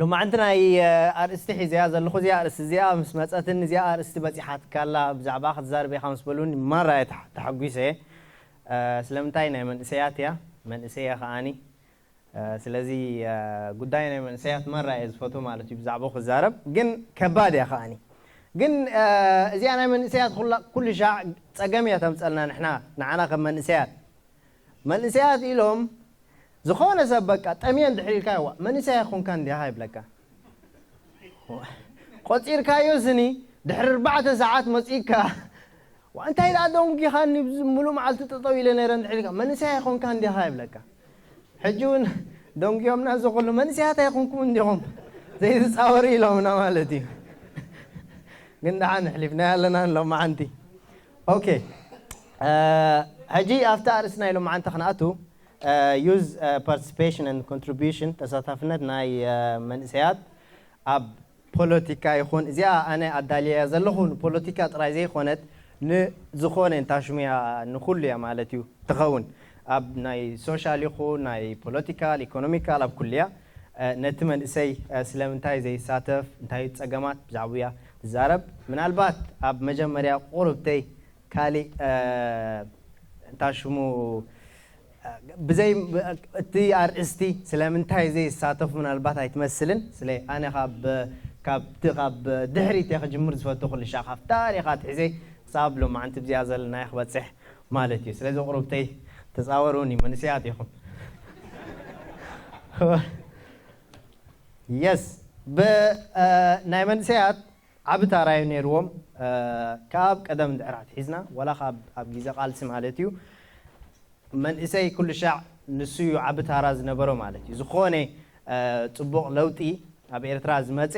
ሎማዓንቲ ናይ ኣርእስቲ ሒዘያ ዘለኹ እዚኣ ኣርእስቲ እዚኣ ምስ መፀትኒ እዚኣ ኣርእስቲ በፂሓትካላ ብዛዕባ ክትዛርብ ኢኻ ምስ በሉኒ ማራ እየ ተሓ- ተሓጒሰ እየ። ስለምንታይ ናይ መንእሰያት እያ፣ መንእሰይ እየ ከዓኒ። ስለዚ ጉዳይ ናይ መንእሰያት ማራ እየ ዝፈትዎ ማለት እዩ ብዛዕባኡ ክዛረብ፣ ግን ከባድ እያ ከዓኒ። ግን እዚኣ ናይ መንእሰያት ኩላ ኩሉ ሻዕ ፀገም እያ ተምፀልና ንሕና ንዓና ከም መንእሰያት። መንእሰያት ኢሎም ዝኾነ ሰብ በቃ ጠምየ እንድሕር ኢልካዮ ዋ መንእሰይ ኣይኮንካን ዲኻ ይብለካ። ቆጺርካዮ ስኒ ድሕሪ ኣርባዕተ ሰዓት መጺእካ ዋ እንታይ ደኣ ደንጊኻኒ ሙሉእ መዓልቲ ጠጠው ኢለ ነይረ እንድሕር ኢልካ መንእሰይ ኣይኮንካን ዲኻ ይብለካ። ሕጂ እውን ደንጊዮምና እዚ ኩሉ መንእሰያት ኣይኮንኩም እንዲኹም ዘይትፃወሩ ኢሎምና ማለት እዩ። ግን ደሓን ኣሕሊፍናዮ ኣለና ሎማዓንቲ። ኦኬ ሕጂ ኣብቲ ኣርእስቲ ናይ ሎማዓንቲ ክንኣቱ use participation and contribution ተሳታፍነት ናይ መንእሰያት ኣብ ፖለቲካ ይኹን እዚኣ ኣነ ኣዳልያ ዘለኹ ንፖለቲካ ጥራይ ዘይኮነት ንዝኾነ እንታሽሙያ ንኩሉ እያ ማለት እዩ ትኸውን ኣብ ናይ ሶሻል ይኹን ናይ ፖለቲካል ኢኮኖሚካል ኣብ ኩልያ ነቲ መንእሰይ ስለምንታይ ዘይሳተፍ እንታይ ጸገማት ብዛዕባያ ትዛረብ ምናልባት ኣብ መጀመርያ ቁርብተይ ካሊእ እንታይ ሽሙ ብዘይ እቲ ኣርእስቲ ስለምንታይ ዘይሳተፉ ምናልባት ኣይትመስልን ስለ ኣነ ካብ ካብቲ ካብ ድሕሪት እየ ክጅምር ዝፈቱ ኩልሻ ካብ ታሪኻ ትሕዘ ክሳብ ሎማዓንቲ ብዚኣ ዘለናዮ ክበፅሕ ማለት እዩ ስለዚ ቁሩብተይ ተፃወሩኒ መንእሰያት ኢኹም የስ ብናይ መንእሰያት ዓቢ ታራ እዩ ነይርዎም ካብ ቀደም ድዕራት ሒዝና ወላ ካብ ኣብ ግዜ ቃልሲ ማለት እዩ መንእሰይ ኩሉ ሻዕ ንሱ እዩ ዓቢ ታራ ዝነበሮ ማለት እዩ ዝኾነ ፅቡቕ ለውጢ ኣብ ኤርትራ ዝመፀ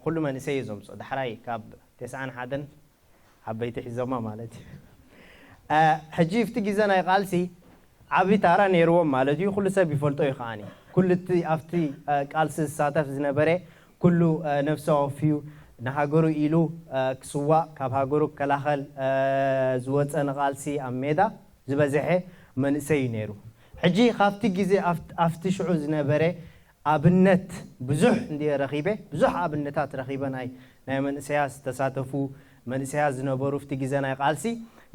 ኩሉ መንእሰይ እዩ ዘምፅኦ ዳሕራይ ካብ ተስዓን ሓደን ዓበይቲ ሒዞማ ማለት እዩ ሕጂ ኣብቲ ግዜ ናይ ቃልሲ ዓቢ ታራ ነይርዎም ማለት እዩ ኩሉ ሰብ ይፈልጦ እዩ ከዓኒ ኩሉ እቲ ኣብቲ ቃልሲ ዝሳተፍ ዝነበረ ኩሉ ነፍሲ ኣወፍዩ ንሃገሩ ኢሉ ክስዋእ ካብ ሃገሩ ክከላኸል ዝወፀ ንቃልሲ ኣብ ሜዳ ዝበዝሐ መንእሰይ እዩ ነይሩ ሕጂ ካብቲ ግዜ ኣብቲ ሽዑ ዝነበረ ኣብነት ብዙሕ እንድየ ረኺበ ብዙሕ ኣብነታት ረኺበ ናይ ናይ መንእሰያት ዝተሳተፉ መንእሰያት ዝነበሩ ኣብቲ ግዜ ናይ ቃልሲ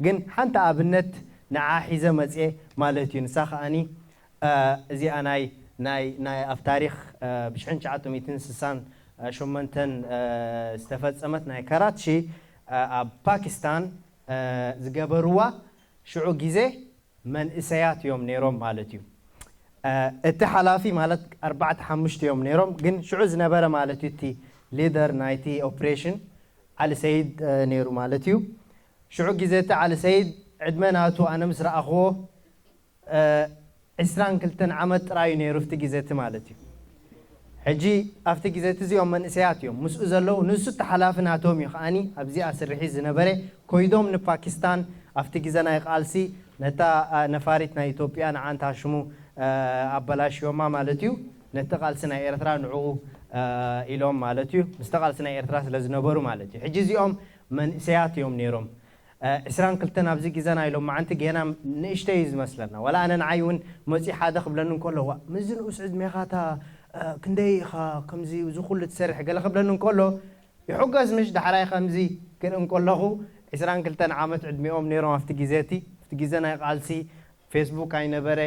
ግን ሓንቲ ኣብነት ንዓ ሒዘ መፅየ ማለት እዩ ንሳ ከዓኒ እዚኣ ናይ ናይ ናይ ኣብ ታሪኽ ብሽሕን ትሽዓተ ሚእትን ስሳን ሸሞንተን ዝተፈጸመት ናይ ካራትሺ ኣብ ፓኪስታን ዝገበርዋ ሽዑ ግዜ መንእሰያት እዮም ነይሮም ማለት እዩ። እቲ ሓላፊ ማለት ኣርባዕተ ሓሙሽተ እዮም ነይሮም፣ ግን ሽዑ ዝነበረ ማለት እዩ እቲ ሊደር ናይቲ ኦፕሬሽን ዓሊ ሰይድ ነይሩ ማለት እዩ። ሽዑ ግዜ እቲ ዓሊ ሰይድ ዕድመ ናቱ ኣነ ምስ ረኣኽዎ ዕስራን ክልተን ዓመት ጥራይ እዩ ነይሩ ኣብቲ ግዜ እቲ ማለት እዩ። ሕጂ ኣብቲ ግዜ እቲ እዚኦም መንእሰያት እዮም ምስኡ ዘለዉ፣ ንሱ እቲ ሓላፊ ናቶም እዩ ከዓኒ ኣብዚኣ ስርሒት ዝነበረ ኮይዶም ንፓኪስታን ኣብቲ ግዜ ናይ ቃልሲ ነታ ነፋሪት ናይ ኢትዮጵያ ንዓንታ ሽሙ ኣበላሽዮማ ማለት እዩ። ነቲ ቃልሲ ናይ ኤርትራ ንዕኡ ኢሎም ማለት እዩ ምስቲ ቃልሲ ናይ ኤርትራ ስለ ዝነበሩ ማለት እዩ። ሕጂ እዚኦም መንእሰያት እዮም ነይሮም። ዕስራን ክልተን ኣብዚ ግዘና ኢሎም መዓንቲ ጌና ንእሽተይ እዩ ዝመስለና። ዋላ ኣነ ንዓይ እውን መፂኡ ሓደ ክብለኒ እንከሎ ዋ ምዚ ንኡስ ዕድሜኻ እታ ክንደይ ኢኻ ከምዚ እዚ ኩሉ ትሰርሕ ገለ ክብለኒ እንከሎ ይሕጎስ ምሽ ዳሕራይ ከምዚ ክርኢ እንከለኹ ዕስራን ክልተን ዓመት ዕድሚኦም ነይሮም ኣብቲ ግዜ እቲ ኣብቲ ግዜ ናይ ቃልሲ ፌስቡክ ኣይነበረ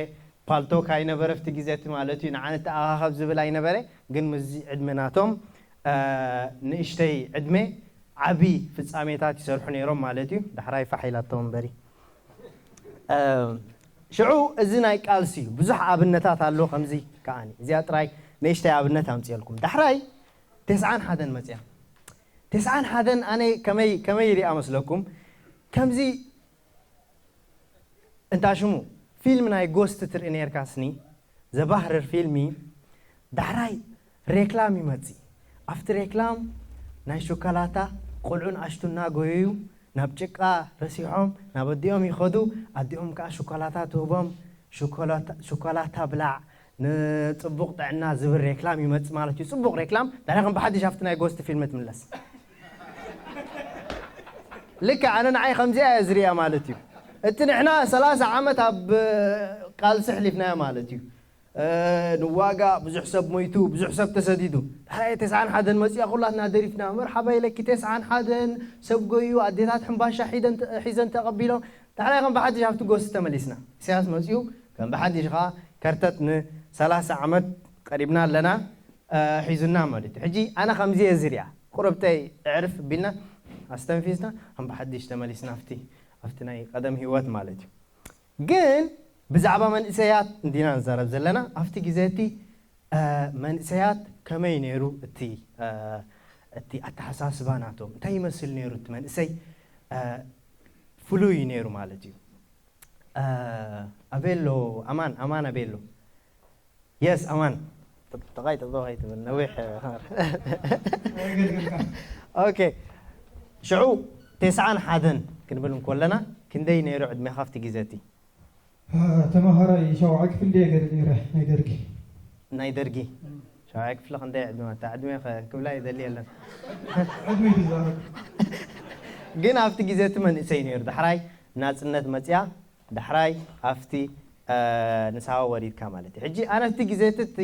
ፓልቶክ ኣይነበረ ኣብቲ ግዜ እቲ ማለት እዩ ንዓነ ተኣኻኸብ ዝብል ኣይነበረ ግን ምስዚ ዕድመ ናቶም ንእሽተይ ዕድመ ዓቢ ፍጻሜታት ይሰርሑ ነይሮም ማለት እዩ። ዳሕራይ ፋሕ ኢላቶም እምበሪ ሽዑ እዚ ናይ ቃልሲ እዩ ብዙሕ ኣብነታት ኣሎ። ከምዚ ከዓኒ እዚኣ ጥራይ ንእሽተይ ኣብነት ኣምፅየልኩም። ዳሕራይ ተስዓን ሓደን መፅያ። ተስዓን ሓደን ኣነ ከመይ ከመይ ይሪኣ መስለኩም? ከምዚ እንታ ሽሙ ፊልም ናይ ጎስት ትርኢ ነርካ ስኒ ዘባህርር ፊልሚ ዳሕራይ ሬክላም ይመጽእ ኣብቲ ሬክላም ናይ ሹካላታ ቆልዑ ንኣሽቱ እናጎየዩ ናብ ጭቃ ረሲሖም ናብ ኣዲኦም ይኸዱ ኣዲኦም ከዓ ሹካላታ ትህቦም ሹካላታ ብላዕ ንፅቡቕ ጥዕና ዝብል ሬክላም ይመፅእ ማለት እዩ። ፅቡቕ ሬክላም ዳሕራይ ከም ብሓድሽ ኣብቲ ናይ ጎስት ፊልም ትምለስ። ልክዕ ኣነ ንዓይ ከምዚኣ እየ ዝሪኣ ማለት እዩ። እቲ ንሕና ሰላሳ ዓመት ኣብ ቃልሲ ኣሕሊፍናዮ ማለት እዩ። እ፣ ንዋጋእ፣ ብዙሕ ሰብ ሞይቱ፣ ብዙሕ ሰብ ተሰዲዱ። ድሕራይ ተስዓን ሓደን መፂኣ፣ ኩላትና ደሪፍና፣ መርሓባ ኢለኪ ተስዓን ሓደን፣ ሰብ ጎዩ፣ ኣዴታት ሕምባሻ ሒደን ተ-፣ ሒዘን ተቐቢሎም። ድሕራይ ከም ብሓድሽ ኣብቲ ጎሲ ተመሊስና። ኢሳያስ መፂኡ፣ ከም ብሓድሽ ኸዓ ከርተት ንሰላሳ ዓመት ቀሪብና ኣለና፣ እ፣ ሒዙና ማለት እዩ። ሕጂ ኣነ ከምዚ እየ ዝሪኣ። ቁርብተይ ዕርፍ ቢልና፣ ኣስተንፊስና፣ ከም ብሓድሽ ተመሊስና ኣብቲ፣ ኣብቲ ናይ ቀደም ህይወት ማለት እዩ። ግን ብዛዕባ መንእሰያት እንዲና ንዛረብ ዘለና። ኣብቲ ግዜ እቲ፣ እ፣ መንእሰያት ከመይ ነይሩ እቲ፣ እ፣ እቲ ኣተሓሳስባ ናቶም? እንታይ ይመስል ነይሩ እቲ መንእሰይ? እ፣ ፍሉይ ነይሩ ማለት እዩ። እ፣ ኣበይ ኣሎ? ኣማን፣ ኣማን ኣበይ ኣሎ? የስ፣ ኣማን። ጠ-፣ ጠቓይ ጠጠው ኣይትበል፣ ነዊሕ። ኦኬ። ሽዑ ተስዓን ሓደን ክንብል እንከለና፣ ክንደይ ነይሩ ዕድሜኻ ኣብቲ ግዜ እቲ? አ፣ ተማሃራይ ሻውዓይ ክፍሊ እየ ገይረ ነይረ፣ ናይ ደርጊ። ናይ ደርጊ? እም። ሻውዓይ ክፍሊ ክንደይ ዕድመ? እታ ዕድመ ከ-፣ ክብላ ይደሊ የለን። ዕድመ ይዛረብ። ግን ኣብቲ ግዜ እቲ መንእሰይ ነይሩ። ዳሕራይ ናጽነት መጽያ፣ ዳሕራይ ኣብቲ፣ አ፣ ንሳዋ ወሪድካ ማለት እዩ። ሕጂ ኣነ ኣብቲ ግዜ እቲ፣ እቲ፣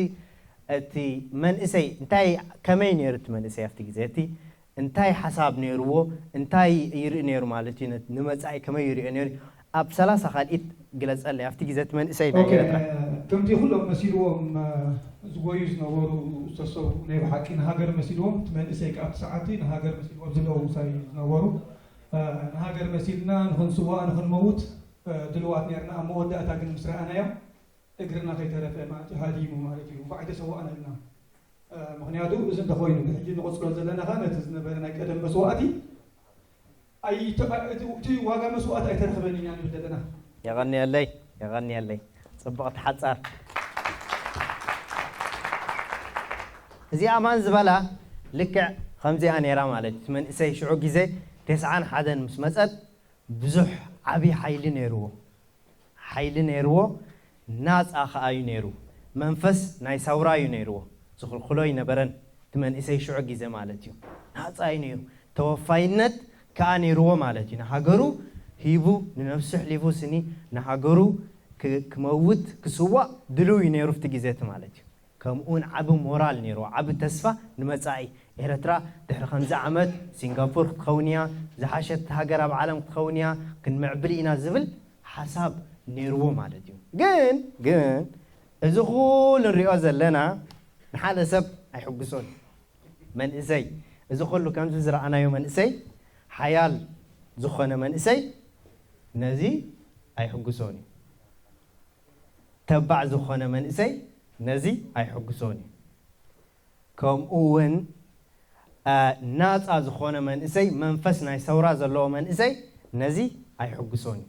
እቲ መንእሰይ እንታይ፣ ከመይ ነይሩ እቲ መንእሰይ ኣብቲ ግዜ እቲ? እንታይ ሓሳብ ነይርዎ? እንታይ ይርኢ ነይሩ ማለት እዩ? ነት-፣ ንመጻኢ ከመይ ይሪኦ ነይሩ? ኣብ ሰላሳ ካልኢት ግለጸለይ። ኣብቲ ግዜ እቲ መንእሰይ ናይ ኦኬ፣ ኤርትራ። ከምቲ ኩሎም መሲልዎም፣ እ፣ ዝጎዩ ዝነበሩ ዝተሰዉ ናይ ብሓቂ ንሃገር መሲልዎም፣ እቲ መንእሰይ ከኣ ኣብቲ ሰዓት ንሃገር መሲልዎም ዝለዉ ምሳይ ዝነበሩ፣ እ፣ ንሃገር መሲልና ንኽንስዋእ ንኽንመውት፣ እ፣ ድልዋት ነርና። ኣብ መወዳእታ ግን ምስ ረኣናዮም እግርና ከይተረፈ ማለት እዩ ሃዲሙ ማለት እዩ። እንኳዕ ኣይተሰዋእና ኢልና። እ፣ ምኽንያቱ እዚ እንተኾይኑ ብሕጂ ንቐጽሎ ዘለና ኸኣ ነቲ ዝነበረ ናይ ቀደም መስዋእቲ ኣይተ-፣ እቲ፣ እቲ ዋጋ መስዋእቲ ኣይተረኽበን ኢና ንብል ዘለና። የቐንየለይ፣ የቐንየለይ። ጽብቕቲ ሓጻር። እዚኣ ኣማን ዝበላ ልክዕ ከምዚኣ ነይራ ማለት እዩ። እቲ መንእሰይ ሽዑ ግዜ ተስዓን ሓደን ምስ መጸት ብዙሕ ዓቢ ሓይሊ ነይርዎ። ሓይሊ ነይርዎ፣ ናጻ ኸኣ እዩ ነይሩ። መንፈስ ናይ ሳውራ እዩ ነይርዎ። ዝኽልክሎ ኣይነበረን። እቲ መንእሰይ ሽዑ ግዜ ማለት እዩ። ናጻ እዩ ነይሩ። ተወፋይነት ከኣ ነይርዎ ማለት እዩ። ንሃገሩ ሂቡ፣ ንነፍሱ ኣሕሊፉ ስኒ ንሃገሩ ክ-፣ ክመውት፣ ክስዋእ ድልው እዩ ነይሩ ኣብቲ ግዜ እቲ ማለት እዩ። ከምኡ እውን ዓቢ ሞራል ነይርዎ፣ ዓቢ ተስፋ ንመጻኢ። ኤርትራ ድሕሪ ከምዚ ዓመት ሲንጋፖር ክትኸውን እያ፣ ዝሓሸት ሃገር ኣብ ዓለም ክትኸውን እያ፣ ክንምዕብል ኢና ዝብል ሓሳብ ነይርዎ ማለት እዩ። ግን፣ ግን እዚ ኩሉ ንሪኦ ዘለና ንሓደ ሰብ ኣይሕጉሶን። መንእሰይ፣ እዚ ኩሉ ከምዚ ዝረኣናዮ መንእሰይ፣ ሓያል ዝኾነ መንእሰይ ነዚ ኣይሕጉሶን እዩ። ተባዕ ዝኾነ መንእሰይ ነዚ ኣይሕጉሶን እዩ። ከምኡ እውን፣ አ፣ ናጻ ዝኾነ መንእሰይ፣ መንፈስ ናይ ሰውራ ዘለዎ መንእሰይ ነዚ ኣይሕጉሶን እዩ።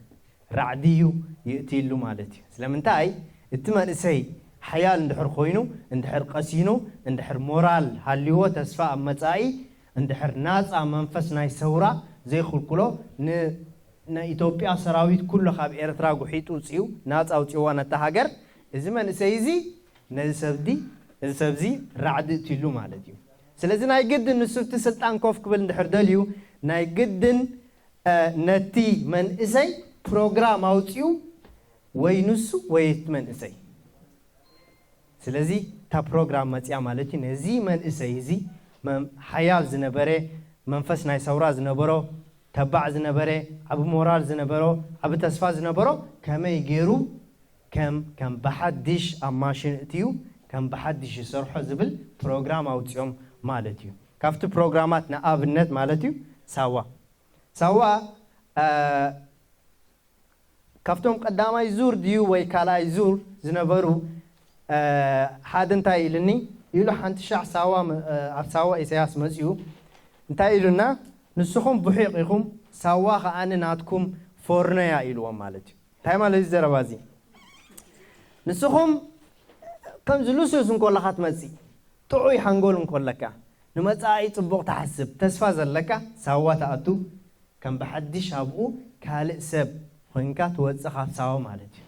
ራዕዲ እዩ ይእትይሉ ማለት እዩ። ስለምንታይ? እቲ መንእሰይ ሓያል እንድሕር ኮይኑ፣ እንድሕር ቀሲኑ፣ እንድሕር ሞራል ሃልይዎ፣ ተስፋ ኣብ መጻኢ፣ እንድሕር ናጻ መንፈስ ናይ ሰውራ ዘይኽልክሎ፣ ን-፣ ናይ ኢትዮጵያ ሰራዊት ኩሉ ካብ ኤርትራ ጉሒጡ ውጽኡ፣ ናጻ ኣውጽእዋ ነታ ሃገር። እዚ መንእሰይ እዚ ነዚ ሰብዚ፣ እዚ ሰብዚ ራዕዲ እትይሉ ማለት እዩ። ስለዚ ናይ ግድን ንሱ ኣብቲ ስልጣን ኮፍ ክብል እንድሕር ደልዩ፣ ናይ ግድን፣ እ፣ ነቲ መንእሰይ ፕሮግራም ኣውጽኡ፣ ወይ ንሱ ወይ እቲ መንእሰይ። ስለዚ እታ ፕሮግራም መጽያ ማለት እዩ። ነዚ መንእሰይ እዚ መም-፣ ሓያል ዝነበረ፣ መንፈስ ናይ ሰውራ ዝነበሮ፣ ተባዕ ዝነበረ፣ ዓቢ ሞራል ዝነበሮ፣ ዓቢ ተስፋ ዝነበሮ፣ ከመይ ገይሩ ከም፣ ከም ብሓድሽ ኣብ ማሽን እትዩ፣ ከም ብሓድሽ ይሰርሖ ዝብል ፕሮግራም ኣውጺኦም ማለት እዩ። ካብቲ ፕሮግራማት ንኣብነት ማለት እዩ ሳዋ። ሳዋ፣ እ፣ ካብቶም ቀዳማይ ዙር ድዩ ወይ ካልኣይ ዙር ዝነበሩ፣ እ፣ ሓደ እንታይ ኢልኒ? ኢሉ ሓንቲ ሻዕ ሳዋ መ-፣ እ፣ ኣብ ሳዋ ኢሳያስ መጺኡ እንታይ ኢሉና? ንስኹም ብሒቕ ኢኹም፣ ሳዋ ከኣ ናትኩም ፎርኖ እያ ኢልዎም ማለት እዩ። እንታይ ማለት እዩ ዘረባ እዚ? ንስኹም ከምዚ ልሱስ እንከለኻ ትመጽእ፣ ጥዑይ ሓንጎል እንከለካ፣ ንመጻኢ ጽቡቕ ትሓስብ፣ ተስፋ ዘለካ፣ ሳዋ ትኣቱ፣ ከም ብሓድሽ ኣብኡ ካልእ ሰብ ኮይንካ ትወጽእ ካብ ሳዋ ማለት እዩ።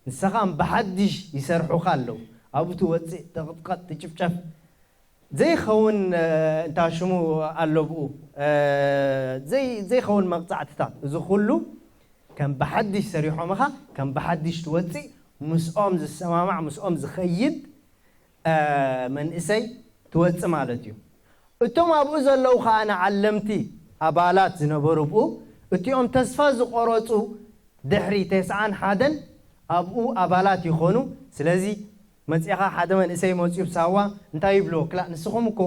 ንስኻ ብሓድሽ ይሰርሑኻ ኣለዉ። ኣብኡ ትወጽእ፣ ትቕጥቀጥ፣ ትጭፍጨፍ። ዘይኸውን፣ እ፣ እንታ ሽሙ ኣሎ ብኡ፣ እ፣ ዘይ-፣ ዘይኸውን መቕጻዕትታት። እዚ ኩሉ ከም ብሓድሽ ሰሪሖምኻ፣ ከም ብሓድሽ ትወጽእ፣ ምስኦም ዝሰማማዕ ምስኦም ዝኸይድ መንእሰይ ትወፅእ ማለት እዩ። እቶም ኣብኡ ዘለዉ ከዓ ንዓለምቲ ኣባላት ዝነበሩ ብኡ እቲኦም ተስፋ ዝቆረፁ ድሕሪ ተስዓን ሓደን ኣብኡ ኣባላት ይኾኑ። ስለዚ መፂኻ ሓደ መንእሰይ መፅኡ ብሳዋ እንታይ ይብልዎ? ክላእ ንስኹም እኮ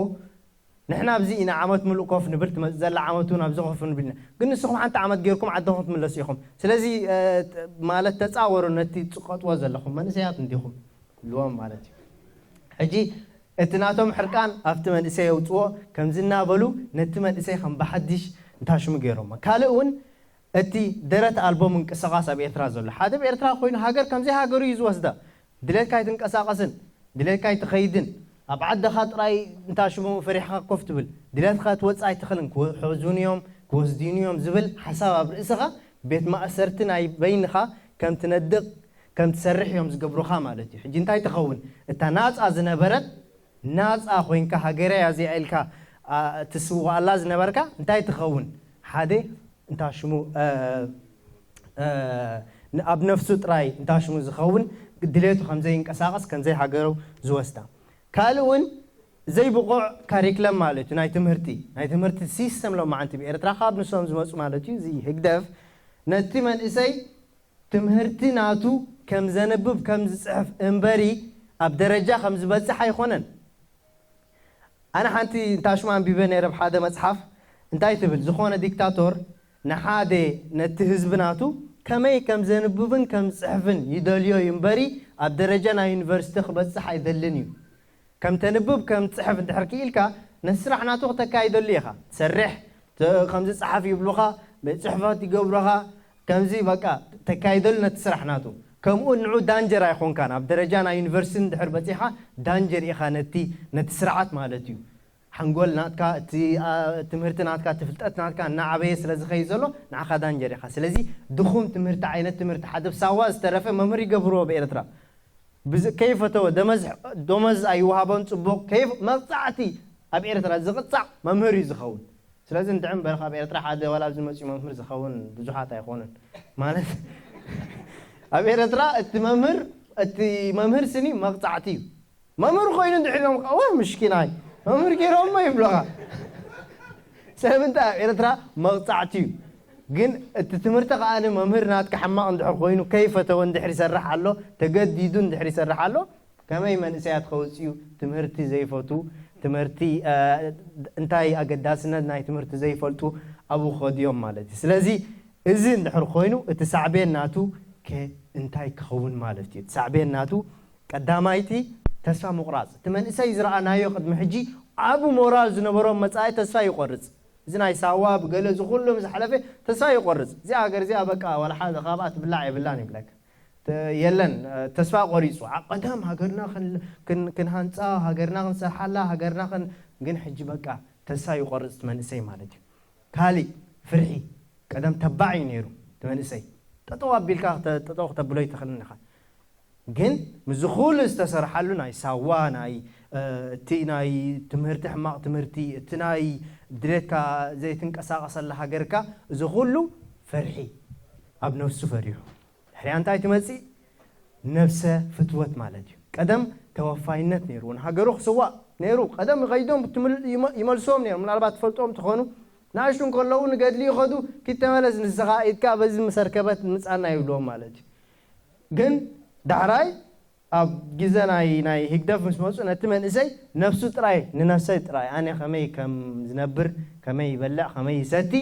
ንሕና ኣብዚ ኢና ዓመት ምሉእ ኮፍ ንብል፣ ትመፅእ ዘላ ዓመት እውን ኣብዚ ኮፍ ንብል ኢና። ግን ንስኹም ሓንቲ ዓመት ጌርኩም ዓድኹም ትምለሱ ኢኹም። ስለዚ ማለት ተፃወሩ ነቲ ትፅቀጥዎ ዘለኹም መንእሰያት እንዲኹም ይብልዎም ማለት እዩ። ሕጂ እቲ ናቶም ሕርቃን ኣብቲ መንእሰይ የውፅዎ። ከምዚ እናበሉ ነቲ መንእሰይ ከም ብሓድሽ እንታሽሙ ገይሮሞ። ካልእ እውን እቲ ደረት ኣልቦ ምንቅስቓስ ኣብ ኤርትራ ዘሎ ሓደ ኣብ ኤርትራ ኮይኑ ሃገር ከምዘይ ሃገሩ እዩ ዝወስዳ። ድሌትካ ኣይትንቀሳቐስን፣ ድሌትካ ኣይትኸይድን፣ ኣብ ዓድኻ ጥራይ እንታሽሙ ፈሪሕኻ ኮፍ ትብል፣ ድሌትካ ትወፅእ ኣይትኽልን። ክሕዙን እዮም ክወስዱን እዮም ዝብል ሓሳብ ኣብ ርእስኻ ቤት ማእሰርቲ ናይ በይንኻ ከም ትነድቕ ከም ትሰርሕ እዮም ዝገብሩኻ ማለት እዩ። ሕጂ እንታይ ትኸውን? እታ ናፃ ዝነበረት ናፃ ኮይንካ ሃገረይ እዚኣ ኢልካ ትስዋኣላ ዝነበርካ እንታይ ትኸውን? ሓደ እንታ ሽሙ ኣብ ነፍሱ ጥራይ እንታ ሽሙ ዝኸውን ድሌቱ ከምዘይንቀሳቐስ ከምዘይ ሃገሩ ዝወስዳ ካልእ እውን ዘይብቑዕ ካሪክለም ማለት እዩ። ናይ ትምህርቲ ናይ ትምህርቲ ሲስተም ሎማዓንቲ ብኤርትራ ካብ ንሶም ዝመፁ ማለት እዩ። እዚ ህግደፍ ነቲ መንእሰይ ትምህርቲ ናቱ ከም ዘንብብ ከም ዝፅሕፍ እምበሪ ኣብ ደረጃ ከም ዝበፅሕ ኣይኮነን። ኣነ ሓንቲ እንታሽሙ ኣንቢበ ነይረ ኣብ ሓደ መፅሓፍ እንታይ ትብል ዝኾነ ዲክታቶር ንሓደ ነቲ ህዝቢ ናቱ ከመይ ከም ዘንብብን ከም ዝፅሕፍን ይደልዮ እዩ እምበሪ ኣብ ደረጃ ናይ ዩኒቨርሲቲ ክበፅሕ ኣይደልን እዩ። ከም ተንብብ ከም ትፅሕፍ እንድሕር ክኢልካ ነቲ ስራሕ ናቱ ክተካይደሉ ኢኻ። ትሰርሕ፣ ከም ዝፀሓፍ ይብሉኻ፣ ቤት ፅሕፈት ይገብሩኻ፣ ከምዚ በቃ ተካይደሉ ነቲ ስራሕ ናቱ። ከምኡ ንዑ ዳንጀር ኣይኾንካን። ኣብ ደረጃ ናይ ዩኒቨርሲቲ እንድሕር በፂኻ ዳንጀር ኢኻ ነቲ ነቲ ስርዓት ማለት እዩ። ሓንጎል ናትካ እቲ ትምህርቲ ናትካ እቲ ፍልጠት ናትካ እናዓበየ ስለ ዝኸይ ዘሎ ንዓኻ ዳንጀር ኢኻ። ስለዚ ድኹም ትምህርቲ ዓይነት ትምህርቲ ሓደ ብሳዋ ዝተረፈ መምህር ይገብርዎ ብኤርትራ። ከይፈተወ ደመዝ ኣይወሃቦን ፅቡቕ መቕፃዕቲ ኣብ ኤርትራ ዝቕፃዕ መምህር እዩ ዝኸውን። ስለዚ እንድዕም በርኻ ኣብ ኤርትራ ሓደ ዋላ ኣብዚ መፅኡ መምህር ዝኸውን ብዙሓት ኣይኮኑን ማለት ኣብ ኤርትራ እቲ መምህር እቲ መምህር ስኒ መቕፃዕቲ እዩ። መምህር ኮይኑ እንድሕር ኢሎም ከ ወ ምሽኪናይ መምህር ገይሮሞ ይብሉኻ። ስለምንታይ ኣብ ኤርትራ መቕፃዕቲ እዩ። ግን እቲ ትምህርቲ ከኣ መምህር ናትካ ሕማቕ እንድሕር ኮይኑ ከይፈተወ እንድሕር ይሰርሕ ኣሎ ተገዲዱ እንድሕር ይሰርሕ ኣሎ ከመይ መንእሰያት ከውፅኡ ትምህርቲ ዘይፈቱ ትምህርቲ እንታይ ኣገዳስነት ናይ ትምህርቲ ዘይፈልጡ ኣብኡ ክኸዱ እዮም ማለት እዩ። ስለዚ እዚ እንድሕር ኮይኑ እቲ ሳዕቤን ናቱ እንታይ ክኸውን ማለት እዩ? እቲ ሳዕቤን ናቱ ቀዳማይቲ ተስፋ ምቑራፅ። እቲ መንእሰይ ዝረኣናዮ ቅድሚ ሕጂ ዓቢ ሞራል ዝነበሮም መጻኢ ተስፋ ይቆርጽ። እዚ ናይ ሳዋ ብገለ እዚ ኩሉ ዝሓለፈ ተስፋ ይቆርጽ። እዚኣ ሃገር እዚኣ በቃ ዋላ ሓደ ካብኣ ትብላዕ የብላን ይብለካ። የለን ተስፋ ቆሪጹ። ኣብ ቀደም ሃገርና ክንሃንጻ፣ ሃገርና ክንሰርሓላ፣ ሃገርና ግን ሕጂ በቃ ተስፋ ይቆርጽ እቲ መንእሰይ ማለት እዩ። ካሊእ ፍርሒ ቀደም ተባዕ እዩ ነይሩ እቲ መንእሰይ። ጠጠው ኣቢልካ ጠጠው ክተብሎ ኣይትኽእልን ኢኻ። ግን ምስዚ ኩሉ ዝተሰርሓሉ ናይ ሳዋ ናይ እቲ ናይ ትምህርቲ ሕማቕ ትምህርቲ እቲ ናይ ድሌትካ ዘይትንቀሳቐሰላ ሃገርካ እዚ ኩሉ ፍርሒ ኣብ ነፍሱ ፈሪሑ ድሕሪያ እንታይ ትመፅእ ነብሰ ፍትወት ማለት እዩ። ቀደም ተወፋይነት ነይሩ ንሃገሩ ክስዋእ ነይሩ። ቀደም ይኸይዶም ይመልሶም ነይሩ። ምናልባት ትፈልጦም ትኾኑ ንኣሽቱ እንከለዉ ንገድሊ ይኸዱ ኪተመለስ ንስኻ ኢድካ በዚ ምሰርከበት ምፃና ይብልዎም ማለት እዩ። ግን ዳሕራይ ኣብ ግዘ ናይ ናይ ህግደፍ ምስ መፁ ነቲ መንእሰይ ነብሱ ጥራይ ንነብሰይ ጥራይ ኣነ ከመይ ከም ዝነብር ከመይ ይበልዕ ከመይ ይሰቲ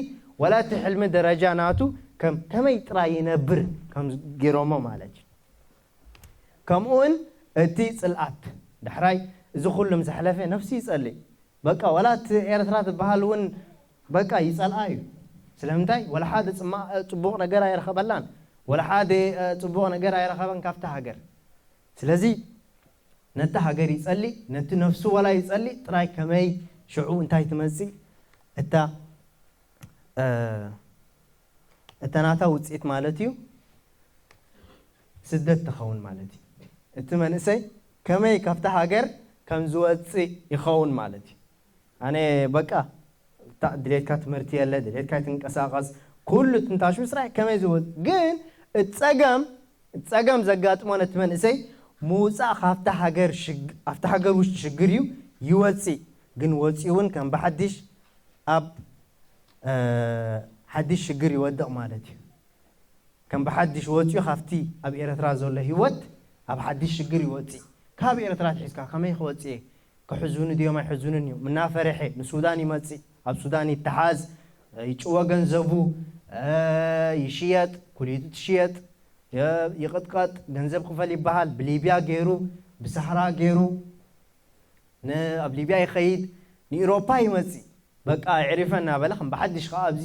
ወላ እቲ ሕልሚ ደረጃ ናቱ ከም ከመይ ጥራይ ይነብር ከም ገይሮሞ ማለት እዩ። ከምኡውን እቲ ፅልኣት ዳሕራይ እዚ ኩሉ ምስ ኣሕለፈ ነብሱ ይፀልእ በቃ ዋላ እቲ ኤርትራ ትበሃል እውን በቃ ይፀልኣ እዩ። ስለምንታይ ወላ ሓደ ፅቡቕ ነገር ኣይረኸበላን ወላ ሓደ ፅቡቕ ነገር ኣይረኸበን ካብቲ ሃገር። ስለዚ ነቲ ሃገር ይፀልእ ነቲ ነፍሱ ዋላ ይፀልእ ጥራይ ከመይ ሽዑ እንታይ ትመፅእ እታ እታ ናታ ውፅኢት ማለት እዩ ስደት ትኸውን ማለት እዩ። እቲ መንእሰይ ከመይ ካብቲ ሃገር ከም ዝወፅእ ይኸውን ማለት እዩ። ኣነ በቃ ድሌትካ ትምህርቲ የለ ድሌትካ ትንቀሳቐስ ኩሉ ትንታሽ ምስራይ ከመይ ዝወፅ ግን እቲ ፀገም ጸገም ዘጋጥሞ ነቲ መንእሰይ ምውጻእ ካብታ ሃገር ኣብታ ሃገር ውሽጢ ሽግር እዩ ይወጽእ። ግን ወጺኡ እውን ከም ብሓድሽ ኣብ ሓድሽ ሽግር ይወድቕ ማለት እዩ። ከም ብሓድሽ ወጺኡ ካብቲ ኣብ ኤርትራ ዘሎ ህይወት ኣብ ሓድሽ ሽግር ይወጽእ። ካብ ኤርትራ ትሒዝካ ከመይ ክወጽእ እየ? ክሕዙኒ ድዮም ኣይሕዙንን እዮም? እናፈረሐ ንሱዳን ይመጽእ፣ ኣብ ሱዳን ይተሓዝ፣ ይጭወ ገንዘቡ፣ ይሽየጥ፣ ኩሊቱ ትሽየጥ፣ ይቕጥቀጥ፣ ገንዘብ ክፈል ይበሃል። ብሊብያ ገይሩ፣ ብሳህራ ገይሩ ኣብ ሊብያ ይኸይድ፣ ንኢሮፓ ይመጽእ። በቃ የዕሪፈ እናበለ ከም ብሓድሽ ከዓ ኣብዚ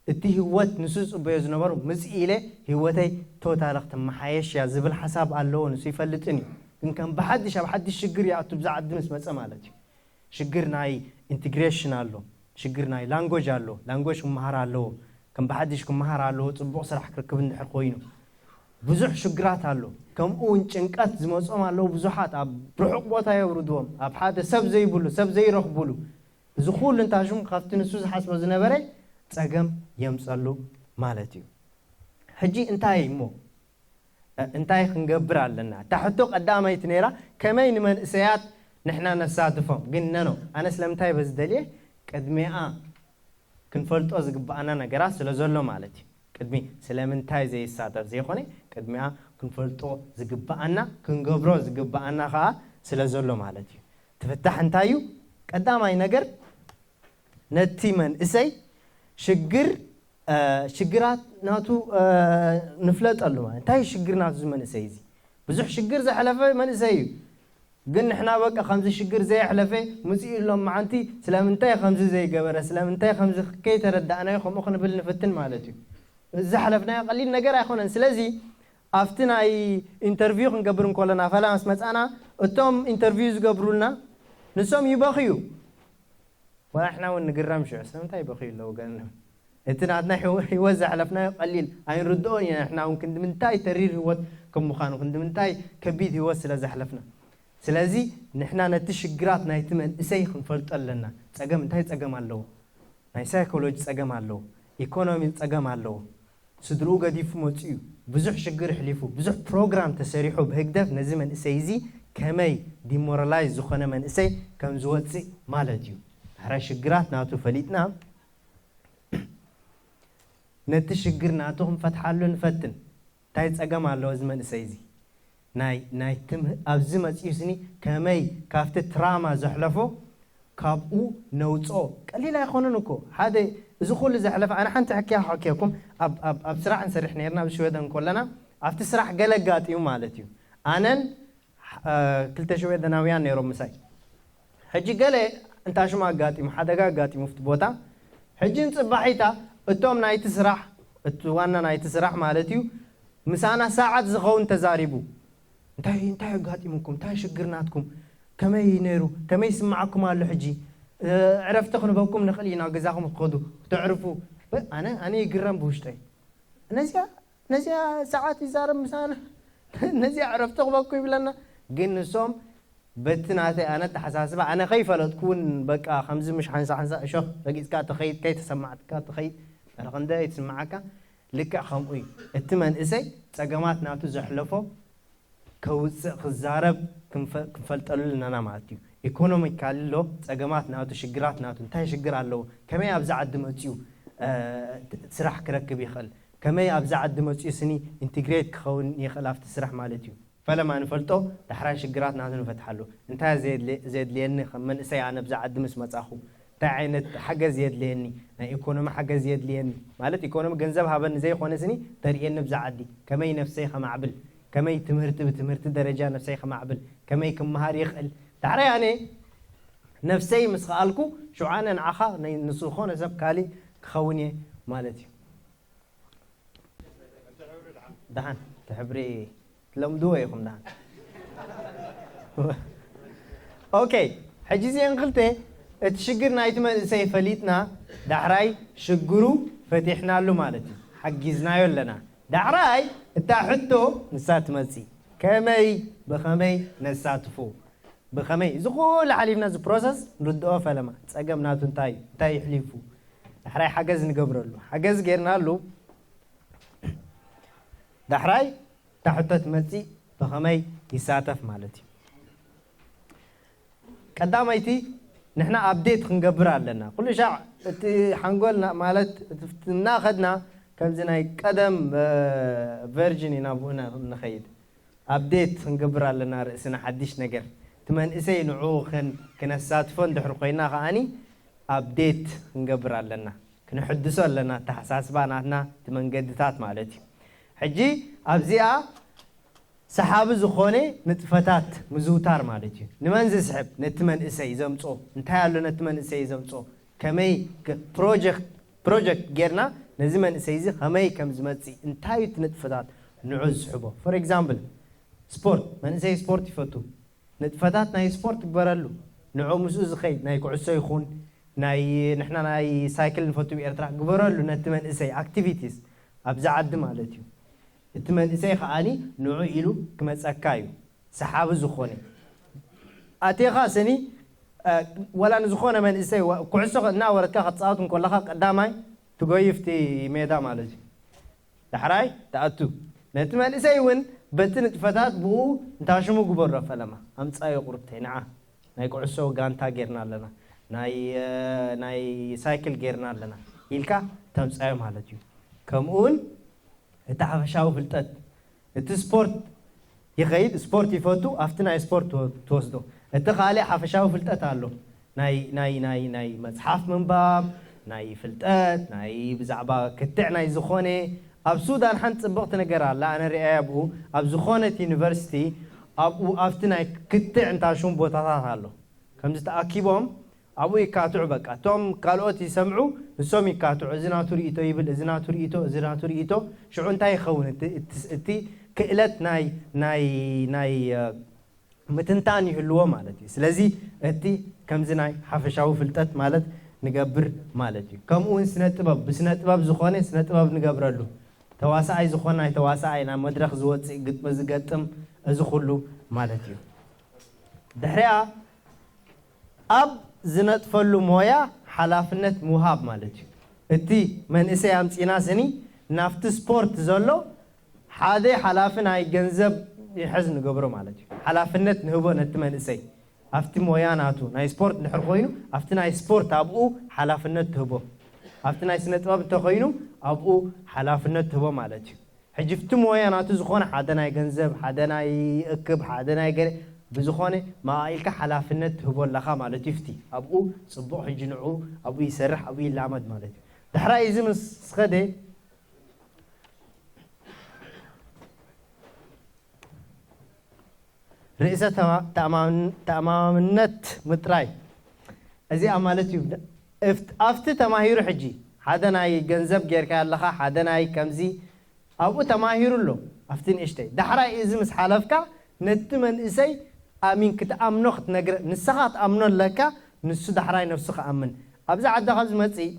እቲ ህይወት ንሱ ዝፅበዮ ዝነበሩ ምፅእ ኢለ ህይወተይ ቶታሊ ክትመሓየሽ እያ ዝብል ሓሳብ ኣለዎ። ንሱ ይፈልጥን እዩ፣ ግን ከም ብሓድሽ ኣብ ሓድሽ ሽግር ይኣቱ ብዛ ዓዲ ምስ መፀ ማለት እዩ። ሽግር ናይ ኢንትግሬሽን ኣሎ፣ ሽግር ናይ ላንጎጅ ኣሎ። ላንጎጅ ክመሃር ኣለዎ፣ ከም ብሓድሽ ክመሃር ኣለዎ። ፅቡቕ ስራሕ ክርክብ እንድሕር ኮይኑ ብዙሕ ሽግራት ኣሎ። ከምኡ እውን ጭንቀት ዝመፅኦም ኣለዉ ብዙሓት። ኣብ ርሑቕ ቦታ የውርድዎም፣ ኣብ ሓደ ሰብ ዘይብሉ ሰብ ዘይረኽቡሉ። እዚ ኩሉ እንታሽም ካብቲ ንሱ ዝሓስቦ ዝነበረ ፀገም የምፀሉ ማለት እዩ። ሕጂ እንታይ እሞ እንታይ ክንገብር ኣለና? እታ ሕቶ ቀዳመይቲ ነይራ፣ ከመይ ንመንእሰያት ንሕና ነሳትፎም? ግን ነኖ ኣነ ስለምንታይ በዚ ደልየ ቅድሚኣ ክንፈልጦ ዝግብኣና ነገራት ስለ ዘሎ ማለት እዩ። ቅድሚ ስለምንታይ ዘይሳተፍ ዘይኮነ ቅድሚኣ ክንፈልጦ ዝግብኣና ክንገብሮ ዝግብኣና ከዓ ስለ ዘሎ ማለት እዩ። ትፍታሕ እንታይ እዩ? ቀዳማይ ነገር ነቲ መንእሰይ ሽግር ሽግራት ናቱ ንፍለጠሉ ማለት እንታይ ሽግር ናቱ ዝመንእሰይ እዚ ብዙሕ ሽግር ዘሕለፈ መንእሰይ እዩ። ግን ንሕና በቃ ከምዚ ሽግር ዘየሕለፈ ምፅኡ ኢሎም መዓንቲ ስለምንታይ ከምዚ ዘይገበረ ስለምንታይ ከምዚ ከይተረዳእናዮ ከምኡ ክንብል ንፍትን ማለት እዩ። እዚ ዘሕለፍናዮ ቀሊል ነገር ኣይኮነን። ስለዚ ኣብቲ ናይ ኢንተርቪው ክንገብር እንከለና ፈላ ምስ መፃና እቶም ኢንተርቪው ዝገብሩልና ንሶም ይበኽዩ። ወላ ንሕና እውን ንግረም ሽዑ ስለምንታይ ይበኽዩ ኣለዉ ገለ እቲ ናትና ህይወት ዘሕለፍናዮ ቀሊል ኣይንርድኦን ኢና። ንሕና እውን ክንዲ ምንታይ ተሪር ህይወት ከም ምዃኑ ክንዲ ምንታይ ከቢድ ህይወት ስለ ዘሕለፍና ስለዚ ንሕና ነቲ ሽግራት ናይቲ መንእሰይ ክንፈልጦ ኣለና። ጸገም እንታይ ጸገም ኣለዎ? ናይ ሳይኮሎጂ ጸገም ኣለዎ፣ ኢኮኖሚ ጸገም ኣለዎ። ስድርኡ ገዲፉ መጺኡ ብዙሕ ሽግር ኣሕሊፉ ብዙሕ ፕሮግራም ተሰሪሑ ብህግደፍ ነዚ መንእሰይ እዚ ከመይ ዲሞራላይዝ ዝኾነ መንእሰይ ከም ዝወጽእ ማለት እዩ። ሕራይ ሽግራት ናቱ ፈሊጥና ነቲ ሽግር ናቱ ክንፈትሓሉ ንፈትን። እንታይ ጸገም ኣለዎ እዚ መንእሰይ እዚ? ናይ ናይ ትምህ ኣብዚ መጺኡ ስኒ ከመይ ካብቲ ትራማ ዘሕለፎ ካብኡ ነውጾ ቀሊል ኣይኮነን እኮ። ሓደ እዚ ኩሉ ዘሕለፈ ኣነ ሓንቲ ሕክያ ክሕክየኩም ኣብ ኣብ ኣብ ስራሕ ንሰርሕ ነርና ኣብ ሽወደን ከለና ኣብቲ ስራሕ ገለ ኣጋጢሙ ማለት እዩ ኣነን ክልተ ሽወደናውያን ነይሮም ምሳይ። ሕጂ ገለ እንታሽማ ኣጋጢሙ ሓደጋ ኣጋጢሙ ፍቲ ቦታ ሕጂ ንፅባሒታ እቶም ናይቲ ስራሕ እቲ ዋና ናይቲ ስራሕ ማለት እዩ ምሳና ሰዓት ዝኸውን ተዛሪቡ እንታይ እንታይ ኣጋጢሙኩም እንታይ ሽግር ናትኩም ከመይ ነይሩ ከመይ ይስምዓኩም ኣሎ ሕጂ ዕረፍቲ ክንበኩም ንኽእል ኢና ገዛኹም ክትኸዱ ክተዕርፉ ኣነ ኣነ ይግረም ብውሽጠይ ነዚኣ ነዚኣ ሰዓት ይዛረብ ምሳና ነዚኣ ዕረፍቲ ክበኩ ይብለና ግን ንሶም በቲ ናተይ ኣነ ተሓሳስባ ኣነ ከይፈለጥኩ እውን በቃ ከምዚ ምሽ ሓንሳ ሓንሳ እሾኽ ረጊፅካ ተኸይድ ከይተሰማዕካ ትኸይድ ረ ክንደ ይትስምዓካ ልክዕ ከምኡ እዩ እቲ መንእሰይ ፀገማት ናቱ ዘሕለፎ ከውፅእ ክዛረብ ክንፈልጠሉ ኣለና ማለት እዩ። ኢኮኖሚካሊ ኣሎ ፀገማት ናቱ ሽግራት ናቱ እንታይ ሽግር ኣለዎ ከመይ ኣብዚ ዓዲ መፅኡ ስራሕ ክረክብ ይኽእል ከመይ ኣብዚ ዓዲ መፅኡ ስኒ ኢንትግሬት ክኸውን ይኽእል ኣብቲ ስራሕ ማለት እዩ። ፈለማ ንፈልጦ ዳሕራይ ሽግራት ናቱ ንፈትሓሉ እንታይ ዘየድልየኒ ከም መንእሰይ ኣነ ብዛ ዓዲ ምስ መፃኹ እንታይ ዓይነት ሓገዝ የድልየኒ ናይ ኢኮኖሚ ሓገዝ የድልየኒ ማለት ኢኮኖሚ ገንዘብ ሃበኒ ዘይኮነ ስኒ ተርእየኒ ብዛ ዓዲ ከመይ ነፍሰይ ከማዕብል ከመይ ትምህርቲ ብትምህርቲ ደረጃ ነፍሰይ ከማዕብል ከመይ ክመሃር ይኽእል ዳሕራይ ኣነ ነፍሰይ ምስ ኸኣልኩ ሽዑ ኣነ ንዓኻ ንዝኾነ ሰብ ካሊእ ክኸውን እየ ማለት እዩ። ደሓን እቲ ሕብሪ ትለምድዎ ኢኹም ደሓን ኦኬ ሕጂ እዚአን ክልተ እቲ ሽግር ናይቲ መንእሰይ ፈሊጥና ዳሕራይ ሽግሩ ፈቲሕናሉ ማለት እዩ ሓጊዝናዮ ኣለና ዳሕራይ እታ ሕቶ ንሳ ትመፅእ ከመይ ብኸመይ ነሳትፎ ብኸመይ እዚ ኩሉ ሓሊፍና እዚ ፕሮሰስ ንርድኦ ፈለማ ፀገም ናቱ እንታይ እንታይ ይሕሊፉ ዳሕራይ ሓገዝ ንገብረሉ ሓገዝ ጌርናሉ ዳሕራይ እታ ሕቶ ትመጽእ ብኸመይ ይሳተፍ ማለት እዩ። ቀዳመይቲ ንሕና ኣፕዴት ክንገብር ኣለና። ኩሉ ሻዕ እቲ ሓንጎልና ማለት እቲ እናኸድና ከምዚ ናይ ቀደም ቨርዥን ኢና ብኡ ንኸይድ። ኣፕዴት ክንገብር ኣለና ርእስና ሓድሽ ነገር። እቲ መንእሰይ ንዕኡ ክን- ክነሳትፎ እንድሕር ኮይና ከኣኒ ኣፕዴት ክንገብር ኣለና። ክነሕድሶ ኣለና ኣተሓሳስባ ናትና እቲ መንገድታት ማለት እዩ። ሕጂ ኣብዚኣ ሰሓቢ ዝኾነ ንጥፈታት ምዝውታር ማለት እዩ። ንመን ዝስሕብ? ነቲ መንእሰይ ዘምፅኦ። እንታይ ኣሎ ነቲ መንእሰይ ዘምፅኦ? ከመይ ክ- ፕሮጀክት ፕሮጀክት ጌርና ነዚ መንእሰይ እዚ ከመይ ከም ዝመፅእ እንታይ እዩ እቲ ንጥፈታት ንዑ ዝስሕቦ? ፎር ኤግዛምፕል ስፖርት፣ መንእሰይ ስፖርት ይፈቱ። ንጥፈታት ናይ ስፖርት ግበረሉ። ንዑ ምስኡ ዝኸይድ ናይ ኩዕሶ ይኹን ናይ ንሕና ናይ ሳይክል ንፈቱ ብኤርትራ ግበረሉ ነቲ መንእሰይ ኣክቲቪቲስ ኣብዚ ዓዲ ማለት እዩ። እቲ መንእሰይ ከዓኒ ንዑ ኢሉ ክመፀካ እዩ። ሰሓቢ ዝኾነ ኣቴኻ ስኒ ወላ ንዝኾነ መንእሰይ ኩዕሶ እናወረድካ ክትፃወት እንከለኻ ቀዳማይ ትጎይፍቲ ሜዳ ማለት እዩ። ዳሕራይ ትኣቱ። ነቲ መንእሰይ እውን በቲ ንጥፈታት ብኡ እንታሽሙ ግበሮ ፈለማ ኣምፃዮ ቁርብተይ ንዓ ናይ ኩዕሶ ጋንታ ጌርና ኣለና ናይ ናይ ሳይክል ጌርና ኣለና ኢልካ ተምፃዮ ማለት እዩ። ከምኡ እውን እቲ ሓፈሻዊ ፍልጠት እቲ ስፖርት ይኸይድ ስፖርት ይፈቱ ኣብቲ ናይ ስፖርት ትወስዶ። እቲ ካልእ ሓፈሻዊ ፍልጠት ኣሎ ናይ ናይ ናይ ናይ መጽሓፍ ምንባብ ናይ ፍልጠት ናይ ብዛዕባ ክትዕ ናይ ዝኾነ ኣብ ሱዳን ሓንቲ ጽብቕቲ ነገር ኣላ ኣነ ሪኣያ ብኡ ኣብ ዝኾነት ዩኒቨርሲቲ ኣብኡ ኣብቲ ናይ ክትዕ እንታሹም ቦታታት ኣሎ ከምዚ ተኣኪቦም ኣብኡ ይካትዑ በቃ እቶም ካልኦት ይሰምዑ ንሶም ይካትዑ እዚ ናቱ ርእቶ ይብል እዚ ናቱ ርእቶ እዚ ናቱ ርእቶ ሽዑ እንታይ ይኸውን እቲ ክእለት ናይ ናይ ናይ ምትንታን ይህልዎ ማለት እዩ ስለዚ እቲ ከምዚ ናይ ሓፈሻዊ ፍልጠት ማለት ንገብር ማለት እዩ ከምኡ እውን ስነ ጥበብ ብስነ ጥበብ ዝኾነ ስነ ጥበብ ንገብረሉ ተዋሳኣይ ዝኾነ ናይ ተዋሳኣይ ናብ መድረክ ዝወፅእ ግጥሚ ዝገጥም እዚ ኩሉ ማለት እዩ ድሕሪኣ ኣብ ዝነጥፈሉ ሞያ ሓላፍነት ምውሃብ ማለት እዩ። እቲ መንእሰይ ኣምፂና ስኒ ናብቲ ስፖርት ዘሎ ሓደ ሓላፊ ናይ ገንዘብ ይሕዝ ንገብሮ ማለት እዩ። ሓላፍነት ንህቦ ነቲ መንእሰይ ኣብቲ ሞያ ናቱ ናይ ስፖርት እንድሕር ኮይኑ ኣብቲ ናይ ስፖርት ኣብኡ ሓላፍነት ትህቦ። ኣብቲ ናይ ስነ ጥበብ እንተኮይኑ ኣብኡ ሓላፍነት ትህቦ ማለት እዩ። ሕጂ ፍቲ ሞያ ናቱ ዝኾነ ሓደ ናይ ገንዘብ ሓደ ናይ እክብ ሓደ ናይ ገለ ብዝኾነ መቓኢልካ ሓላፍነት ትህቦ ኣለኻ ማለት እዩ ፍቲ ኣብኡ ፅቡቕ ሕጂ ንዑ ኣብኡ ይሰርሕ ኣብኡ ይላመድ ማለት እዩ ዳሕራይ እዚ ምስ ስኸደ ርእሰ ተማምነት ምጥራይ እዚኣ ማለት እዩ ኣብቲ ተማሂሩ ሕጂ ሓደ ናይ ገንዘብ ጌርካ ኣለኻ ሓደ ናይ ከምዚ ኣብኡ ተማሂሩ ኣሎ ኣብቲ ንእሽተይ ዳሕራይ እዚ ምስ ሓለፍካ ነቲ መንእሰይ ኣሚን ክትኣምኖ ክትነግረ ንስኻ ክትኣምኖ ኣለካ ንሱ ዳሕራይ ነፍሱ ክኣምን ኣብዚ ዓዲ ካብ ዝመፅእ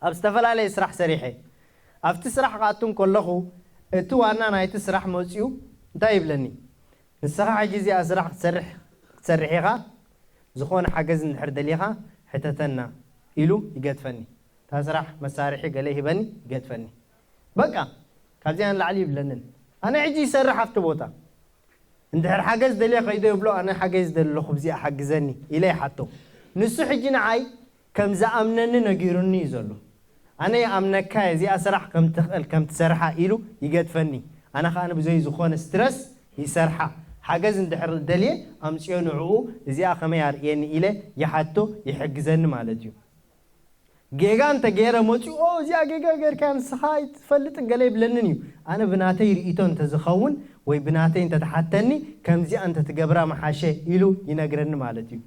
ኣብ ዝተፈላለየ ስራሕ ሰሪሐ ኣብቲ ስራሕ ክኣቱ እንከለኹ እቲ ዋና ናይቲ ስራሕ መፅኡ እንታይ ይብለኒ ንስኻ ሕጂ እዚኣ ስራሕ ክትሰርሕ ክትሰርሕ ኢኻ ዝኾነ ሓገዝ እንድሕር ደሊኻ ሕተተና ኢሉ ይገድፈኒ እታ ስራሕ መሳርሒ ገለ ይህበኒ ይገድፈኒ በቃ ካብዚኣ ንላዕሊ ይብለንን ኣነ ሕጂ ይሰርሕ ኣብቲ ቦታ እንድሕር ሓገዝ ደልየ ከይደ ይብሎ ኣነ ሓገዝ ደለኹ ብዚኣ ሓግዘኒ ኢለ ይሓቶ ንሱ ሕጂ ንዓይ ከም ዝኣምነኒ ነጊሩኒ እዩ ዘሎ ኣነ ይኣምነካ እዚኣ ስራሕ ከም ትኽእል ከም ትሰርሓ ኢሉ ይገድፈኒ ኣነ ከዓ ንብዘይ ዝኾነ ስትረስ ይሰርሓ ሓገዝ እንድሕር ደልየ ኣምፅዮ ንዕኡ እዚኣ ከመይ ኣርእየኒ ኢለ ይሓቶ ይሕግዘኒ ማለት እዩ ጌጋ እንተገይረ መፂኡ ኦ እዚኣ ጌጋ ገይርካ ንስኻ ኣይትፈልጥን ገለ ይብለንን እዩ ኣነ ብናተይ ርእቶ እንተዝኸውን ወይ ብናተይ እንተተሓተኒ ከምዚኣ እንተትገብራ መሓሸ ኢሉ ይነግረኒ ማለት እዩ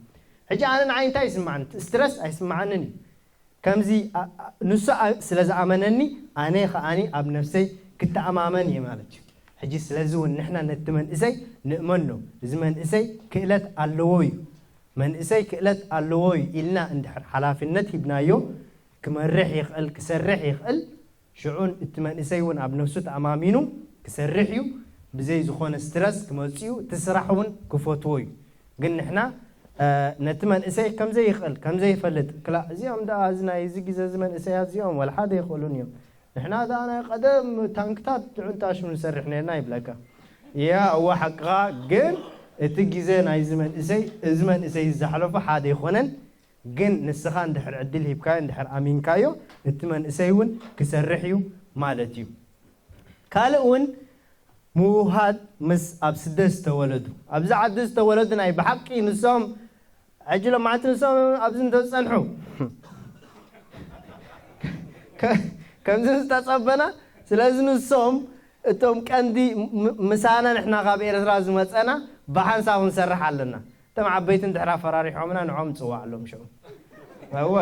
ሕጂ ኣነ ንዓይ እንታይ ይስማዓኒ ስትረስ ኣይስማዓንን እዩ ከምዚ ንሱ ስለ ዝኣመነኒ ኣነ ከዓኒ ኣብ ነፍሰይ ክተኣማመን እየ ማለት እዩ ሕጂ ስለዚ እውን ንሕና ነቲ መንእሰይ ንእመኖ እዚ መንእሰይ ክእለት ኣለዎ እዩ መንእሰይ ክእለት ኣለዎ እዩ ኢልና እንድሕር ሓላፍነት ሂብናዮ ክመርሕ ይኽእል ክሰርሕ ይኽእል ሽዑን እቲ መንእሰይ እውን ኣብ ነፍሱ ተኣማሚኑ ክሰርሕ እዩ ብዘይ ዝኾነ ስትረስ ክመፅኡ እቲ ስራሕ እውን ክፈትዎ እዩ ግን ንሕና ነቲ መንእሰይ ከምዘይኽእል ከምዘይፈልጥ ክላ እዚኦም ደኣ እዚ ናይ እዚ ግዜ እዚ መንእሰያት እዚኦም ወላ ሓደ ይኽእሉን እዮም ንሕና ደኣ ናይ ቀደም ታንክታት ትዕንጣሹ ንሰርሕ ነርና ይብለካ። ያ እወ ሓቅኻ፣ ግን እቲ ግዜ ናይዚ መንእሰይ፣ እዚ መንእሰይ ዝሓለፎ ሓደ ኣይኮነን። ግን ንስኻ እንድሕር ዕድል ሂብካዮ፣ እንድሕር ኣሚንካዮ፣ እቲ መንእሰይ እውን ክሰርሕ እዩ ማለት እዩ። ካልእ እውን ምውሃድ ምስ ኣብ ስደት ዝተወለዱ፣ ኣብዚ ዓዲ ዝተወለዱ ናይ ብሓቂ ንሶም ሕጂ ሎማዓንቲ ንሶም ኣብዚ እንተዝጸንሑ ከ- ከምዚ ዝተጸበና። ስለዚ ንሶም እቶም ቀንዲ ም- ምሳና ንሕና ካብ ኤርትራ ዝመጸና ብሓንሳብ ክንሰርሕ ኣለና። እቶም ዓበይቲ እንድሕር ኣፈራሪሖምና ንዖም ንጽዋዕ ኣሎም ሽዑ። እወ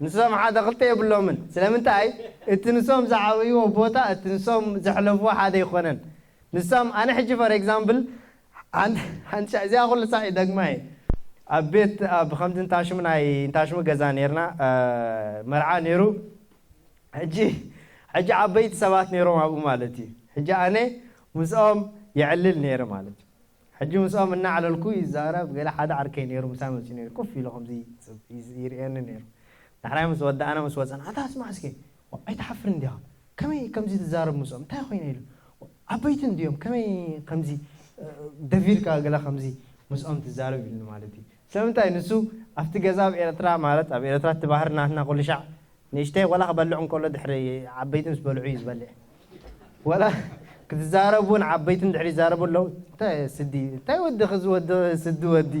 ንሶም ሓደ ክልተ የብሎምን። ስለምንታይ? እቲ ንሶም ዝዓበይዎ ቦታ እቲ ንሶም ዘሕለፍዎ ሓደ ኣይኮነን። ንሶም ኣነ ሕጂ for example ሓንቲ ሓንቲ ሻዕ እዚኣ ኩሉ ሳዕ ይደግማ እየ። ኣብ ቤት ኣብ ከምዚ እንታሽሙ ናይ እንታሽሙ ገዛ ነርና፣ መርዓ ነይሩ። ሕጂ ሕጂ ዓበይቲ ሰባት ነይሮም ኣብኡ ማለት እዩ። ሕጂ ኣነ ምስኦም የዕልል ነይረ ማለት እዩ። ሕጂ ምስኦም እናዕለልኩ ይዛረብ፣ ገለ ሓደ ዓርከይ ነይሩ ምሳይ መፅኡ ነይሩ፣ ኮፍ ኢሉ ከምዚ ይርኤኒ ነይሩ። ዳሕራይ ምስ ወዳእና ምስ ወፀና፣ ኣታ ስማዕ እስኪ፣ ኣይትሓፍርን ዲኻ? ከመይ ከምዚ ትዛረብ ምስኦም? እንታይ ኮይነ ኢሉ፣ ዓበይቲ እንድዮም፣ ከመይ ከምዚ ደፊርካ ገለ ከምዚ ምስኦም ትዛረብ ኢሉኒ ማለት እዩ። ስለምንታይ ንሱ ኣብቲ ገዛ ኣብ ኤርትራ ማለት ኣብ ኤርትራ እቲ ባህሪ ናትና ኩሉ ሻዕ ንእሽተይ ቆልዓ ክበልዕ እንከሎ ድሕሪ ዓበይቲ ምስ በልዑ እዩ ዝበልዕ። ወላ ክትዛረቡ እውን ዓበይቲ እንድሕር ይዛረቡ ኣለዉ። እንታይ ስዲ እንታይ ወዲ ክዚ ወዲ ስዲ ወዲ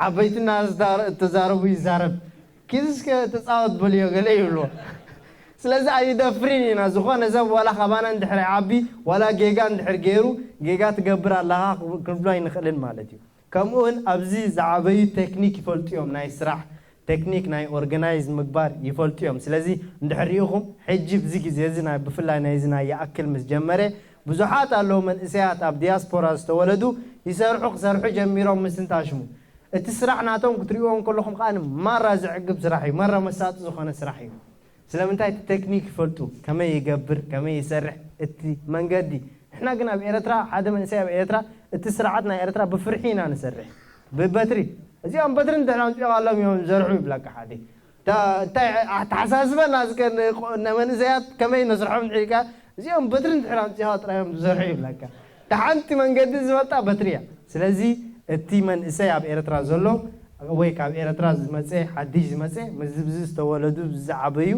ዓበይትና እተዛረቡ ይዛረብ። ኪዝስከ ተፃወት በልዮ ገለ ይብልዎ። ስለዚ ኣይደፍርን ኢና ዝኾነ ሰብ ዋላ ካባና እንድሕር ዓቢ ዋላ ጌጋ እንድሕር ገይሩ ጌጋ ትገብር ኣለኻ ክንብሎ ኣይንኽእልን ማለት እዩ። ከምኡውን ኣብዚ ዝዓበዩ ቴክኒክ ይፈልጡ እዮም ናይ ስራሕ ቴክኒክ ናይ ኦርጋናይዝ ምግባር ይፈልጡ እዮም። ስለዚ እንድሕር ሪኢኹም ሕጂ ብዚ ግዜ እዚ ናይ ብፍላይ ናይዚ ናይ ይኣክል ምስ ጀመረ ብዙሓት ኣለዉ መንእሰያት ኣብ ዲያስፖራ ዝተወለዱ ይሰርሑ ክሰርሑ ጀሚሮም ምስ እንታሽሙ እቲ ስራሕ ናቶም ክትሪእዎ እንከለኹም ከዓ ማራ ዘዕግብ ስራሕ እዩ። ማራ መሳጢ ዝኾነ ስራሕ እዩ። ስለምንታይ እቲ ቴክኒክ ይፈልጡ ከመይ ይገብር ከመይ ይሰርሕ እቲ መንገዲ ንሕና ግን ኣብ ኤረትራ ሓደ መንእሰይ ኣብ ኤረትራ እቲ ስርዓት ናይ ኤረትራ ብፍርሒ ኢና ንሰርሕ ብበትሪ እዚኦም በትሪ እንድሕር ኣምፂኦካሎም እዮም ዝሰርሑ ይብለካ ሓደ እንታይ ኣተሓሳስበና እስከ ንመንእሰያት ከመይ ነስርሖም ንዒልካ እዚኦም በትሪ እንድሕር ኣምፂኻ ጥራዮም ዝሰርሑ ይብለካ እታ ሓንቲ መንገዲ ዝመጣ በትሪ እያ ስለዚ እቲ መንእሰይ ኣብ ኤረትራ ዘሎ ወይ ካብ ኤረትራ ዝመፀ ሓድሽ ዝመፀ ምስዚ ዝተወለዱ ዝዓበዩ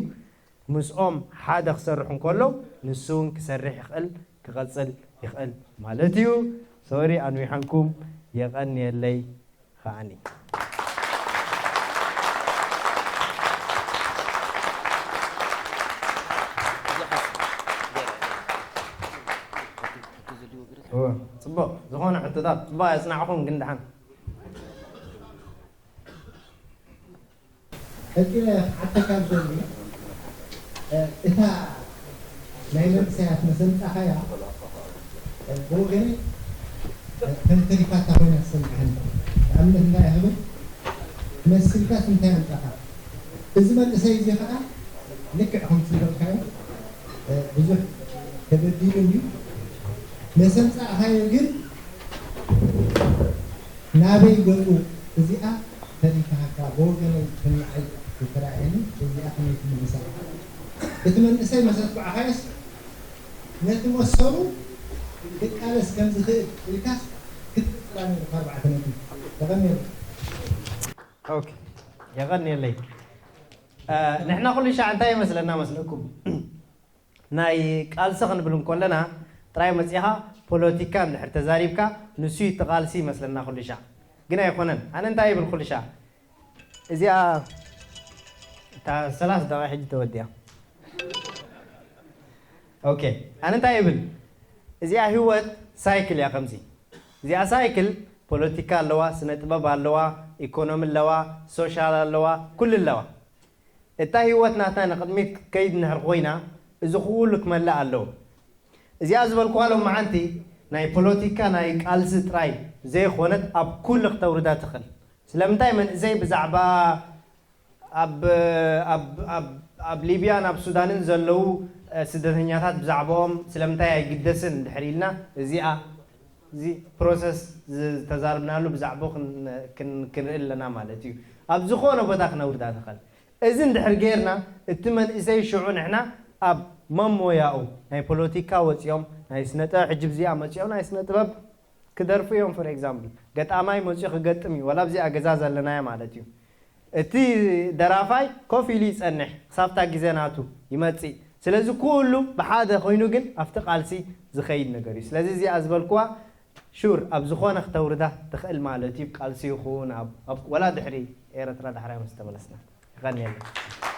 ምስኦም ሓደ ክሰርሑ እንከሎ ንሱ እውን ክሰርሕ ይኽእል ክቐፅል ይኽእል ማለት እዩ። ሶሪ ኣንዊሐንኩም የቐንየለይ ከዓኒ። እወ፣ ፅቡቕ ዝኾነ ሕቶታት ፅቡቕ ኣየፅናዕኹም ግን ደሓን ቀፂለ ክሓተካ ዝደሊ እታ ናይ መንእሰያት መሰንጣኻያ ብወገነይ ተንተሪፋታ ኮይና ትሰምዓኒ ንኣብነት እንታይ ክብል መሲልካስ እንታይ ኣምፃኻ እዚ መንእሰይ እዚ ከዓ ልክዕ ከምቲ ዝበልካዮ ብዙሕ ተበዲሉ እዩ መሰንፃእኻዮ ግን ናበይ ገፁ እዚኣ ተሪፋካ ብወገነይ ከመይ ዓይነት ዝተረኣየኒ እዚኣ ከመይ ትምልሳ ኢኻ? እቲ መንእሰይ መሰትኩዓኻዮስ ነቲ መሰሉ ክቃለስ ከም ዝኽእል ኢልካስ ክትቅጽላ ነይሩካ ኣርባዕተ ነጥቢ። የቐንየልና። ኦኬ የቐንየለይ። ንሕና ኩሉ ሻዕ እንታይ ይመስለና መስለኩም? ናይ ቃልሲ ክንብል እንኮለና ጥራይ መጺኻ ፖለቲካ እንድሕር ተዛሪብካ ንሱ እዩ እቲ ቃልሲ ይመስለና ኩሉ ሻዕ። ግን ኣይኮነን። ኣነ እንታይ ይብል ኩሉ ሻዕ እዚኣ እታ ሰላሳ ደቂቕ ሕጂ ተወዲኣ። ኦኬ ኣነ እንታይ ይብል እዚኣ ህይወት ሳይክል እያ ከምዚ እዚኣ ሳይክል ፖለቲካ ኣለዋ፣ ስነ ጥበብ ኣለዋ፣ ኢኮኖሚ ኣለዋ፣ ሶሻል ኣለዋ፣ ኩሉ ኣለዋ። እታ ህይወት ናትና ንቕድሚት ክትከይድ እንድሕር ኮይና እዚ ኩሉ ክመልእ ኣለዎ። እዚኣ ዝበልኩዋ ሎማዓንቲ ናይ ፖለቲካ ናይ ቃልሲ ጥራይ ዘይኾነት ኣብ ኩሉ ክተውርዳ ትኽእል። ስለምንታይ መንእሰይ ብዛዕባ ኣብ ኣብ ኣብ ኣብ ሊብያን ኣብ ሱዳንን ዘለዉ ስደተኛታት ብዛዕባኦም ስለምንታይ ኣይግደስን እንድሕር ኢልና እዚኣ እዚ ፕሮሰስ ዝተዛርብናሉ ብዛዕባኡ ክንርኢ ኣለና ማለት እዩ። ኣብ ዝኾነ ቦታ ክነውርዳ ንኽእል። እዚ እንድሕር ጌርና እቲ መንእሰይ ሽዑ ንሕና ኣብ መሞያኡ ናይ ፖለቲካ ወፂኦም ናይ ስነ ጥበብ ሕጂ ብዚኣ መፂኦም ናይ ስነ ጥበብ ክደርፉ እዮም። For example ገጣማይ መፂኡ ክገጥም እዩ፣ ወላ ኣብዚኣ ገዛ ዘለናያ ማለት እዩ። እቲ ደራፋይ ኮፍ ኢሉ ይፀንሕ ክሳብታ ግዜ ናቱ ይመፅእ። ስለዚ ኩሉ ብሓደ ኮይኑ ግን ኣብቲ ቃልሲ ዝኸይድ ነገር እዩ። ስለዚ እዚኣ ዝበልኩዋ ሹር ኣብ ዝኾነ ክተውርዳ ትኽእል ማለት እዩ። ቃልሲ ይኹን ኣብ ወላ ድሕሪ ኤረትራ ዳሕራይ ምስ ተመለስና ይቐንየልና።